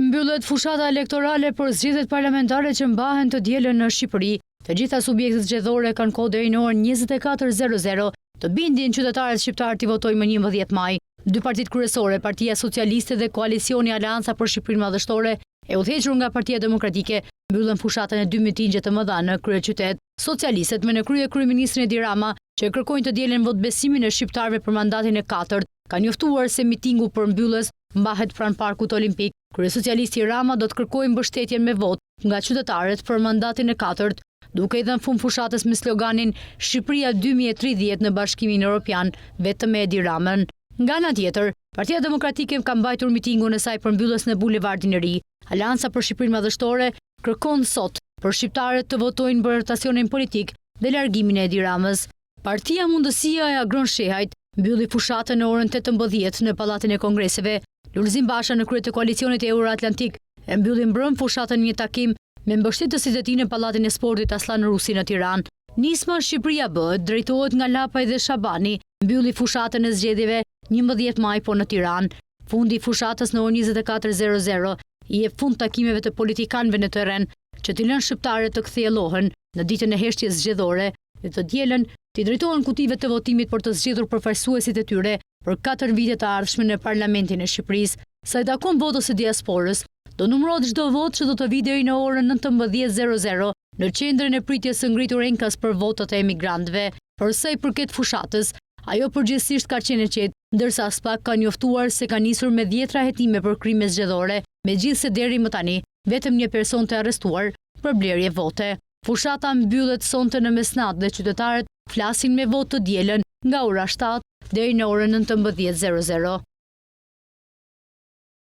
Mbyllet fushata elektorale për zgjedhjet parlamentare që mbahen të dielën në Shqipëri. Të gjitha subjektet zgjedhore kanë kohë deri në orën 24:00 të bindin qytetarët shqiptarë t'i votojnë më 11 maj. Dy partitë kryesore, Partia Socialiste dhe Koalicioni Aleanca për Shqipërinë Madhështore, e udhëhequr nga Partia Demokratike, mbyllën fushatën e dy mitingje të mëdha në kryeqytet. Socialistët me në krye kryeministrin Edi Rama, që kërkojnë të dielën votëbesimin e shqiptarëve për mandatin e katërt, kanë njoftuar se mitingu përmbyllës mbahet pranë Parkut Olimpik. Kryesocialisti Rama do të kërkojë mbështetjen me votë nga qytetarët për mandatin e katërt, duke i dhënë fund fushatës me sloganin Shqipëria 2030 në Bashkimin Europian, vetëm me Edi Ramën. Nga ana tjetër, Partia Demokratike ka mbajtur mitingun e saj përmbyllës në Bulevardin e Ri. Aleanca për Shqipërinë Madhështore kërkon sot për shqiptarët të votojnë për rotacionin politik dhe largimin e Edi Ramës. Partia Mundësia e Agron Shehajt mbylli fushatën në orën 18 në Pallatin e Kongreseve. Lulzim Basha në krye të koalicionit Euroatlantik e mbylli mbrëmë fushatën në një takim me mbështetësit e tij në Pallatin e Sportit Asllan Rusi në Tiranë. Nisma Shqipëria Bëhet drejtohet nga Lapaj dhe Shabani, mbylli fushatën e zgjedhjeve 11 maj po në Tiranë. Fundi i fushatës në orën 24:00 i jep fund takimeve të politikanëve në terren, që t'i lënë shqiptarët të kthjellohen në ditën e heshtjes zgjedhore dhe të dielën t'i drejtohen kutive të votimit për të zgjedhur përfaqësuesit e tyre për 4 vite të ardhshme në Parlamentin e Shqipërisë. Sa i takon votës së diasporës, do numërohet çdo votë që do të vijë deri në orën 19:00 në qendrën e pritjes së ngritur enkas për votat e emigrantëve. Për sa i përket fushatës, ajo përgjithësisht ka qenë e qetë, ndërsa SPAK ka njoftuar se ka nisur me dhjetra hetime për krime zgjedhore, megjithëse deri më tani vetëm një person të arrestuar për blerje vote. Fushata mbyllet sonte në mesnatë dhe qytetarët flasin me votë të dielën nga ora 7 deri në orën 19:00.